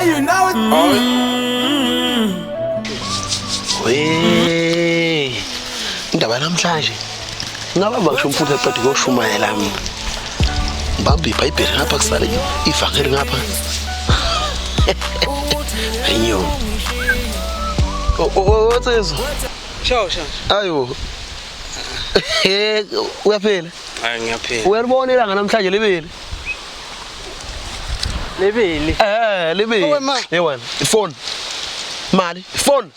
You know it. We. Indaba namhlanje. Ngingabamba ngisho umfundisi aqede kuyoshumayela mina. Ngibambe iBhayibheli ngapha kusale ivangeli ngapha. Ayo. Watsizwa. Sho sho. Ayo. Eh, uyaphila? Hayi ngiyaphila. Uyalibona ilanga namhlanje libili? Lebili. Eh, libili. Owe, ma. Hey wena, ifoni. Mali, ifoni.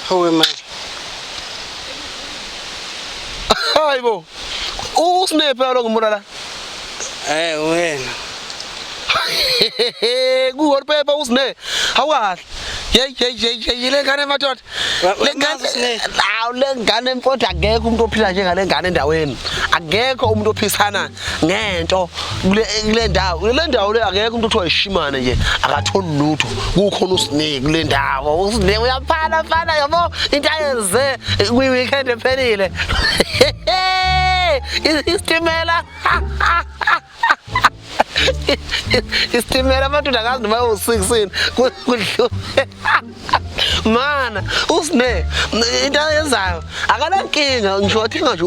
Hawe ma. Hayibo. Usnephe lo ngimona la. Eh wena. Ku-wallpaper usne. Awukahle. Hey hey hey hey le ngane madoda. Le ngane Usne. Hawu le ngane mfowethu akekho umuntu ophila njengale ngane endaweni. Akekho umuntu ophisana ngento kule ndawo. Kule ndawo le akekho umuntu othiwa ishimane nje akatholi lutho. Kukhona usne kule ndawo. Usne uyaphana fana yabo into ayenze kwi weekend ephelile. Isitimela. Isitimela amadoda akazi noma u-6 kudlule. Mana usne into ayenzayo akanankinga ngisho athenga nje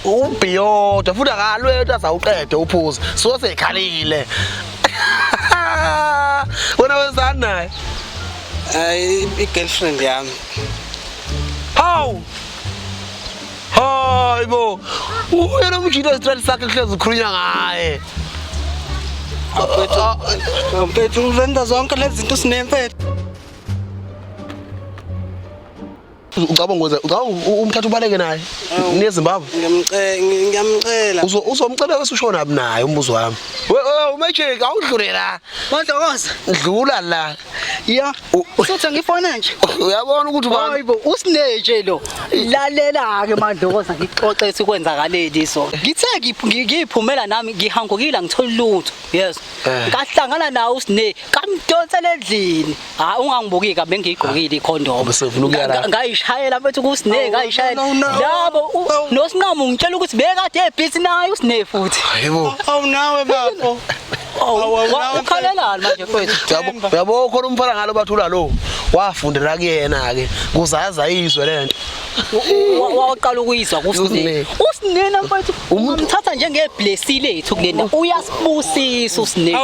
ubhiyoda futhi akalwethu azawuqede uphuze so sekhalile. Wena wenzani naye? Hayi i-girlfriend yami. Hawu. Hayibo. Uyena umjito isitrali sakhe kuhlezi ukhulunywa ngaye. Mfethu, mfethu uzenza zonke lezi zinto sinemfethu. Ucabanga ukwenza ucabanga umthatha ubaleke naye niye eZimbabwe? Ngiyamcela, ngiyamcela. Uzomcela bese ushona naye umbuzo wami. We uMagic awudlule la. Madlokoza. Dlula la. Ya. Usuthe ngifona nje. Uyabona ukuthi ubani? Hayibo usineje lo. Lalela ke Madlokoza ngixoxe ukuthi kwenzakaleni so. Ngithe ngiphumela nami ngihangukile ngithola lutho. Yes. Ngahlangana nawe usine kamdonsela endlini. Ha ungangibuki kabi bengigqokile icondom. Ubesefuna ukuya la. Ngayishayela mfethu kusine ngayishayela. Labo nosinqamu ngitshela ukuthi bekade ebhizi naye usine futhi. Hayibo. Awu nawe bafo. Ukhalelani manje mfethu? Uyabo khona umfana ngalo bathula lo. Wafundela kuyena ke kuzaza izwe lento. Waqala ukuyizwa kusine. Usine mfethu umthatha njengeblessing lethu kulena. Uyasibusisa usine.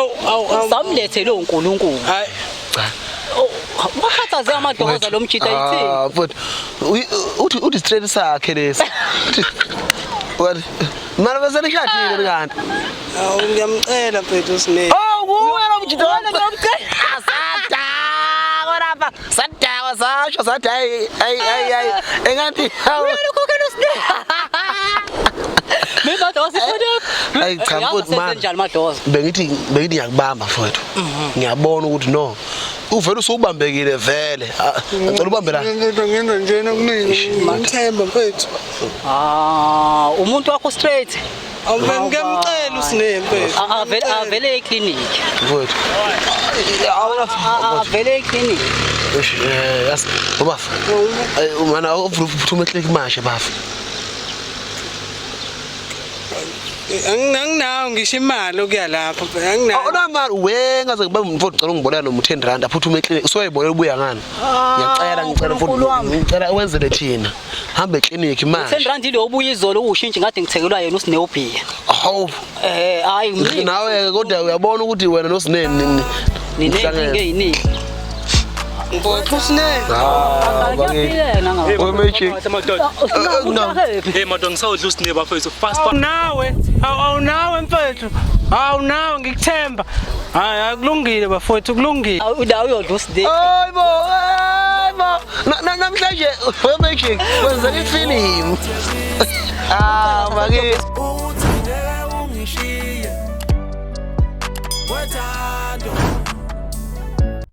Samlethele uNkulunkulu. Hayi. Cha. Wakhathaze amadlokoza lo mjita yithini? Ah mfethu. Uthi straight sakhe lesi. What? Mana bese nishadile kanti. Awu ngiyamcela mfethu usine. Oh kuwe lo mjita Sadakwa lapha. Sadakwa sasho sathi hayi hayi hayi engathi Uyena ukhokhela usine. Mina Madlokoza ifone. Hayi cha mfowethu man. Senjani Madlokoza? Bengithi ngiyakubamba mfowethu. Ngiyabona ukuthi no. Uvele usubambekile vele. Ngicela ubambe la. Ngenza njena kuningi. Ngithemba mfethu. Ah, umuntu wakho straight. Awu ngiyamcela usine mfethu. Avele eclinic. Mfowethu. Avele eclinic. Yas, bafa. Mana uphuthume eclinic manje bafa. Anginawo ngisho imali okuya lapho. Anginawo. Awunamali we ngaze ngibe mfowethu ngicela ungiboleka noma u10 rand aphuthume eclinic usoyibonela ubuya ngani. Ngiyacela ngicela mfowethu ngicela wenzele thina. Hamba eclinic manje. 10 rand ile obuya izolo uwushintshe ngathi ngithengelwa yena usine ubhiya. Hawu. Hayi nawe kodwa uyabona ukuthi wena nosine ninenkinga eyiningi. Mfowethu usine. Ah bakithi. We Magic. Hey madoda ngisawudla usine bafethu fast fast. Nawe, awu nawe mfethu. Awu nawe ngikuthemba. Hayi akulungile bafowethu kulungile. Awu uyodla usine. Hayibo, hayibo. Namhlanje we Magic wenzela ifilimu. Ah bakithi.